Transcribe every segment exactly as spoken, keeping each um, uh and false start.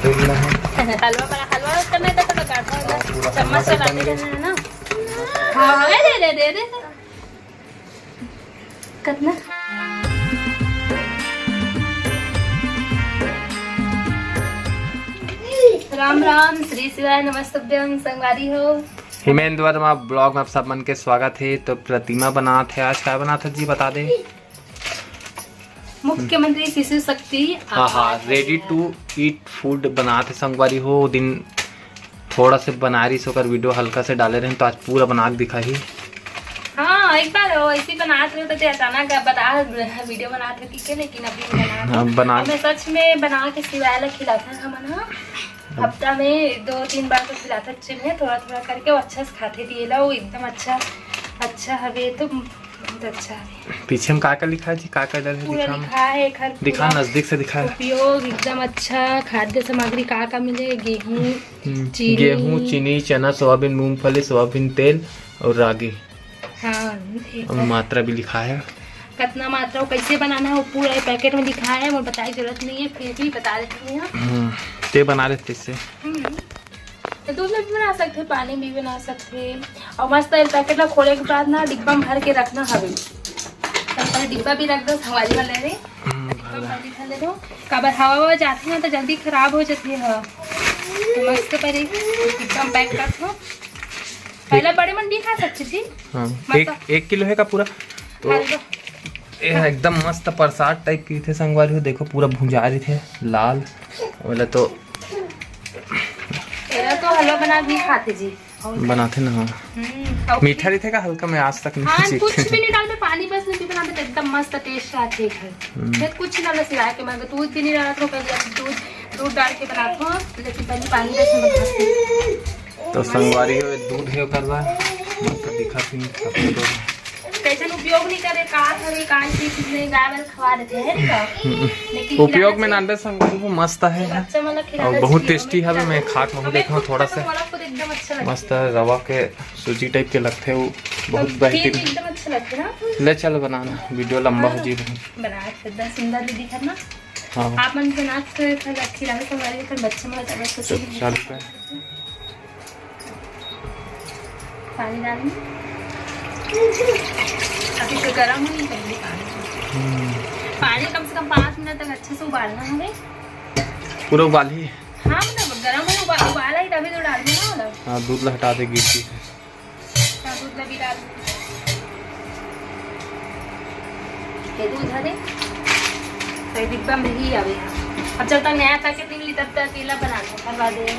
हलवा बना, हलवा करना है तो थोड़ा गाढ़ा वाला चम्मच से लाते रहना है ना। हाँ, हाँ, दे, दे, दे, दे। कितना? राम राम, श्री शिवाय नमस्तुभ्यं संगवारी हो। हिमेंद्र वर्मा ब्लॉग में आप सब मन के स्वागत है। तो प्रतिमा बनात है, आज का बनात है जी, बता दे। मुख्यमंत्री शिशु शक्ति हाँ हाँ, आहार ready योजना। To eat food बनात है संगवारी हो। वो दिन थोड़ा से बना रही सो कर वीडियो हल्का से डाले रहे, तो आज पूरा बना के दिखाही। हाँ, एक बार वो ऐसे ही बनात रहे तो अचानक बता, वीडियो बनात रहे, ठीक है, लेकिन अभी बना हाँ, बना अब मैं सच में बना के शिवाय ला खिलाता है हमन, हाँ। हफ्ता में दो तीन बार तो खिलाता है, थोड़ा थोड़ा करके वो अच्छा से खाते दिए ला, वो एकदम अच्छा, अच्छा हवे तो बहुत अच्छा है। पीछे में का का लिखा है जी, का का डल है पूरा दिखा में। लिखा है, एक हर दिखा, पूरा नजदीक से दिखा। उपयोग एकदम अच्छा, खाद्य सामग्री का का मिले, गेहूं, हम्म, चीनी। गेहूं, चीनी, चना, सोयाबीन, मूंगफली, सोयाबीन तेल और रागी। हाँ, ठीक और है। मात्रा भी लिखा है। कितना मात्रा वो कैसे बनाना है, वो पूरा पैकेट में लिखा है, वो बताए जरूरत नहीं है, फिर भी बता देती हूँ। हम्म, ते बना लेते इससे। हम्म। तो दूध में भी बना सकते हैं, पानी भी बना सकते हैं। और मस्त है, पैकेट ला खोले के बाद ना डिब्बा में भर के रखना हवे। तो पहले डिब्बा भी रख दो, हवाई वाले रे। हम्म, डिब्बा में भर के रख दो। काबर हवा ववा जाथे ना तो जल्दी खराब हो जाथे हवा। तो मस्त पर एक डिब्बा में पैक कर दो। पहले बड़े मन भी खा सकते जी। हाँ, मस्त। एक, एक किलो है का पूरा। तो हलवा। ये एकदम मस्त प्रसाद टाइप की थे संगवारी हो, देखो पूरा भुंजा रही थे लाल। बोले तो एला तो हलवा बना के भी खाते जी। और बनाते ना, हाँ। हम्म, और मीठा रही थे का हल्का, मैं आज तक नहीं हाँ, चीखे। कुछ भी नहीं डालते, पानी बस नहीं बनाते तो एकदम मस्त टेस्ट आते है। हम्म। मैं कुछ ना लसिया के मैं दूध भी नहीं डालत हूँ, कभी दूध, दूध डाल के बनात हूँ, लेकिन पहले पानी बस में बनाते हैं। तो संगवारी हो, दूध है ओकर ला, मस्त दिखत ही सब तो। कैसन उपयोग नहीं करे, का करे, का चीज नहीं, गाय वाला खवा देते हैं ना। लेकिन उपयोग में खिलाना नानबे संगवारी हो, मस्त है। बच्चा मन ला खिलाना और बहुत चाहिए, टेस्टी हवे, मैं खा के हमें देखा खुद थोड़ा को सा। तो मोला खुद एकदम अच्छा लगता है। मस्त रवा के सूजी टाइप के लगथे वो, बहुत तो बेहतरीन। एकदम अच्छा लगता है ना। ले चल बनाना, वीडियो लंबा हो हाँ। जी बहुत। बना के दस सुंदर भी दिखत ना। हाँ। आप मन बना के खिलावे संगवारी हो, बच्चे मन ला तो बस तो चालू कर। पानी डालेंगे। अभी तो गर्म होनी चाहिए पानी। हम्म। पानी कम से कम पाँच मिनट तक अच्छे से उबालना हमें। पूरा उबाल ही? हाँ, मतलब गर्म है, उबा-, उबाला ही तभी तो डालना है ना, मतलब। हाँ, दूध ला हटा दे, गिर गई। हाँ, दूध ला भी डाल। ये दूध हरे, तो ये डिब्बा में ही आवे। अब जब तक नया पैकेट नहीं मिली, तब तक अकेला बना लो, करवा दे।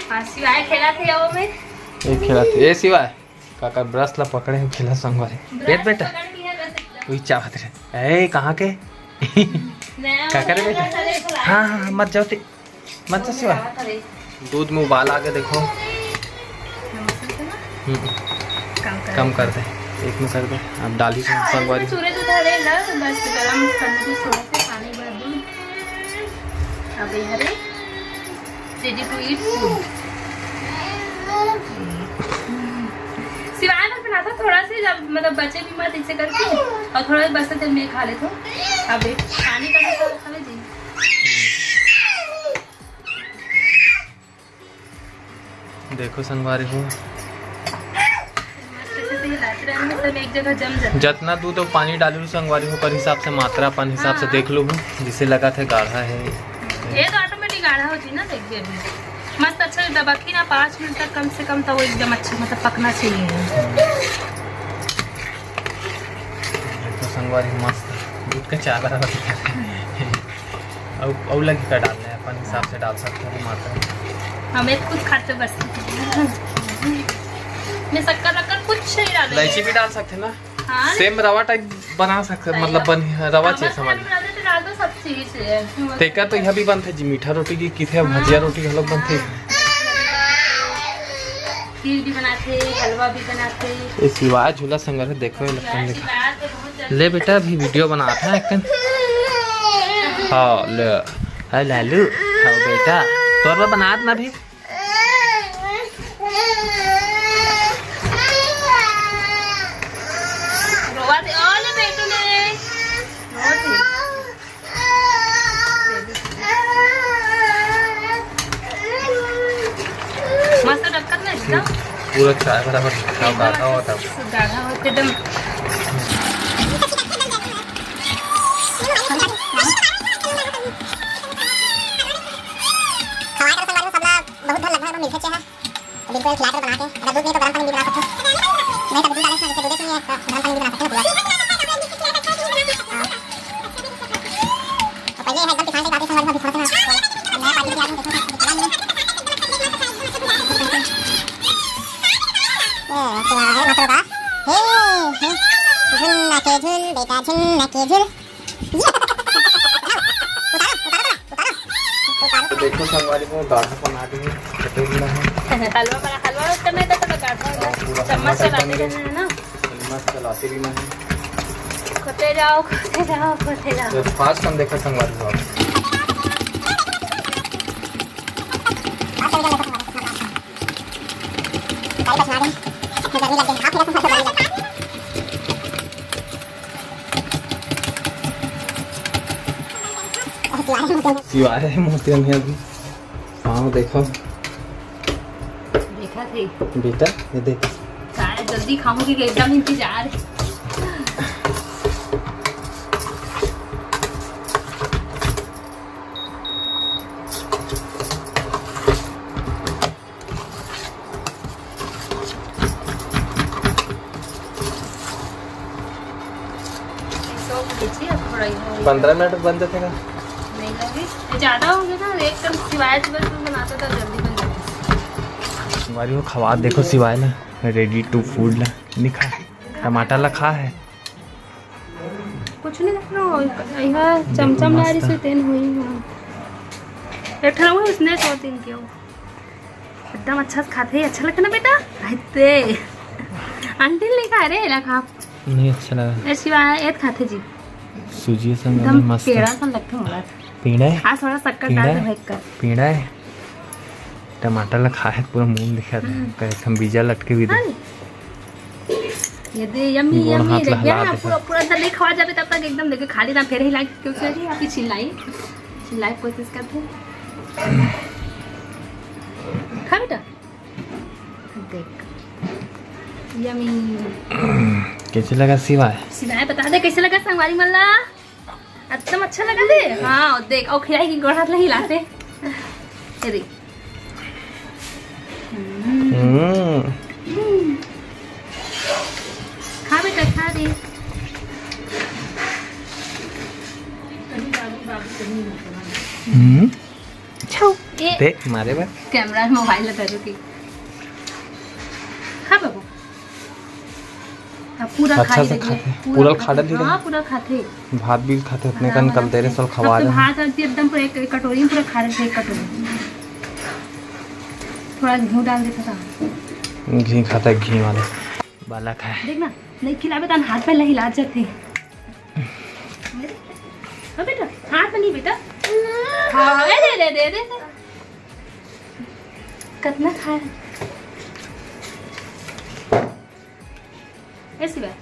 हाँ, शिवाय खेला थे वो में। ये खेला थे, ये शिवाय। काका ब्रश ला पकड़े हो, खेला संगवारी। ब्रश ये बेटा। पकड़ के है बस एकदम। वही चाहत रहे। ए, कहाँ के? नया काका रे वाला बेटा। ब्रश हरे, हाँ, हाँ, हाँ, मत जाओ ते। मत जा शिवा। दूध में उबाल आ गया, देखो। नमक से ना हम्म, कम कर कम दे। कर दे, एक में कर दे। अब डाली से हाँ, संगवारी। इसमें चूरे तो धरे ना, तो बस गरम करने की थोड़ा सा पानी भर दूँ। अब ये हरे ready to eat food। शिवाय मत बनाता, थोड़ा सा जब मतलब बचे भी मत इसे करके, और थोड़ा बस तो मैं खा लेता हूँ। अब एक पानी का भी थोड़ा खा ले जी। देखो संगवारी हो, अच्छे से हिलाते रहना, सब एक जगह जम जाए। जतना दूध और पानी डालू संगवारी हो, ओकर हिसाब से मात्रा अपन हिसाब से हाँ। देख लू, जिसे लगा थे गाढ़ा है। ये तो ऑटोमेटिक गाढ़ा हो जी ना, देखिए अभी मस्त अच्छा दबा के ना पाँच मिनट तक कम से कम तो वो एकदम अच्छा मतलब पकना चाहिए। देखो संगवारी मस्त दूध का चाय बराबर दिखा रहा है। और, और लगी का डालना है, अपन हिसाब से डाल सकते हो मात्रा। हमें कुछ खाते बस। मैं शक्कर वक्कर कुछ नहीं डालूंगी। इलायची भी डाल सकते हैं ना। हाँ। सेम रवा टाइप बना सकते हैं, सही मतलब है। बन रवा हाँ, चाहिए बस समझ। खाली बना दे तो डाल दो सब चीज है। तेकर तो यह भी बनते जी, मीठा रोटी की किथे हाँ। भजिया रोटी घलोक बनते। खीर भी बनाते, हलवा भी बनाते। ये शिवाय झूला संग है, देखो ये लखन देखो। ले बेटा, अभी वीडियो बनात है एक कन। हाँ, ले। हाय लालू, हाँ बेटा, तोर बर बनात ना भी। रोवा दे, ओ ले बेटू ले। रोवा दे। पूरा चाय बराबर गाढ़ा होता। गाढ़ा होता एकदम। बहुत ढंग लगता है, मिलके अच्छा है। तो बिल्कुल खिला के बना के, अगर दूध नहीं तो गर्म पानी भी बना सकते हैं। नहीं तो दूध डाले इसमें, जैसे दूध नहीं है, तो गर्म पानी भी बना सकते हैं पूरा। हाँ। और पहले है एकदम किसान के बात है, संगवारी, अभी थोड़ा सा ना, नया पार्टी भी आ गई, देखो, दिखा नहीं है। ये, क्या है, मतलब, हे, हे, झुन ना के झुन, बेटा, झुन ना के झुन। तो देखो संगवारी हो, गाढ़ा बना के कटे भी ना है। हलवा बना, हलवा करने का तो गाढ़ा हो जाए। हाँ, पूरा चम्मच हलवा चलाते बन गया। रहना है ना। चम्मच चलाते भी ना है। खोते जाओ, खोते जाओ, खोते जाओ। तो fast हम देखो संगवारी हो। गाड़ी बस ना दे। गर्मी लग गई। आप मेरा संग गर्मी लग गई। सिवाय है मोतियन है अभी। पाँव देखो। देखा थे। बेटा, ये देख। चाय जल्दी खाऊंगी कि एकदम इंतजार। पंद्रह मिनट बन जाते ना। नहीं लगे, ये ज्यादा हो गया ना, एक कम सिवाय, सिवाय तुम बनाते तो जल्दी बन जाते। हमारी वो खवा देखो सिवाय ना, ready to food ला, निखा टमाटर ला खा है। कुछ नहीं रख लो, यह चमचम ला रही से तेन हुई। एक ठन वो इसने दो तीन के हो। एकदम अच्छा से खाते, अच्छा लगता ना बेटा? आते। आंटी नहीं खा रहे, एला खा। नहीं अच्छा लगा। ए शिवा, एत खाते जी। सूजी संग एकदम मस्त। पेड़ा सन लगते मोला। पेड़ा है? आज थोड़ा शक्कर पेड़ा डाल है? दे भाई कर। पेड़ा है? टमाटर ला खा है, पूरा मुंह दिखा दे। हम्म। कहे हम बीजा लटके भी दे। हाँ। ये दे, यम्मी, गोड़ यम्मी, हाथ देख ला गया, हला दे। पूरा, पूरा अंदर नहीं खवा जाबे तब तक एकदम देखे खाली ना फेर ही लाइक क्यों से रही आपकी चिल्लाई, चिल्लाई कोशिश करते हैं। खा बेटा, देख, यम्मी। कैसे लगा सिवाय? सिवाय बता दे कैसे लगा संगवारी मल्ला? एकदम अच्छा लगा दे। हाँ, देख, और खिलाई की गोड़ हाथ ला हिलाते। ये देख। हम्म। हम्म। खा बेटा, खा दे। हम्म। छो। ए। देख, मारे बा। कैमरा मोबाइल लगा रुकी। खा बाबू। हाँ, पूरा अच्छा खाई से रही है, खाते। पूरा पूरा खाते। खा डाली हाँ, रहे। पूरा खाते। भात भी खाते, उतने हाँ, कन हाँ, कल तेरे हाँ। साल खवा सबसे रहे हैं। भात आती एकदम पूरा एक, एक कटोरी में पूरा खा रहे थे, एक कटोरी। थोड़ा घी डाल देता था। घी खाता है, घी वाला। बालक है। देख ना, नहीं खिलावे तो हाथ पहले हिला जाते। हाँ बेटा, हाथ में नहीं बेटा। हाँ, अरे, अरे, अरे, अरे, अरे। कितना खाया? ऐसी बात।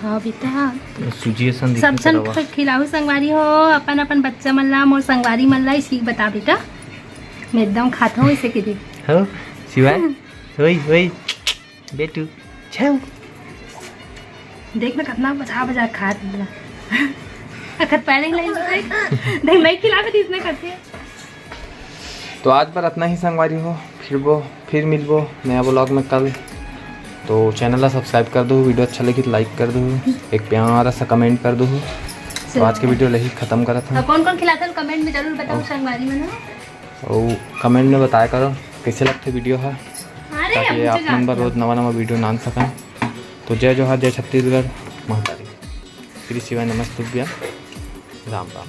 हाँ बेटा। सूजी असन सब दिखत झन रवा। ख-, खिलाहू संगवारी हो, अपन अपन बच्चा मन ला, मोर संगवारी मन ला, इसी बता बेटा। मैं एकदम खात हूँ इसे के दे। हो, शिवाय, होई, होई, बेटू, छेऊ। देख ना कितना बजा बजा खात हे। अखत पैर नहीं लगे, देख नहीं खिलावे थी इसने करके। तो आज बर अतना ही संगवारी हो, फिर वो, फिर मिलबो नया vlog में कल। तो channel ला subscribe कर दो, video अच्छा लगी तो like कर दो, एक प्यारा सा comment कर दो। तो आज के video ला ही खत्म करत हन। तो कौन कौन खिलाता है comment में जरूर बताओ संगवारी मन। और comment में बताया करो कैसे लगथे video ह, अरे, ताकि आप मन बर रोज नवा नवा video लान सकन। तो जय जोहार, जय छत्तीसगढ़, महतारी, श्री शिवाय नमस्तुभ्यं, राम राम।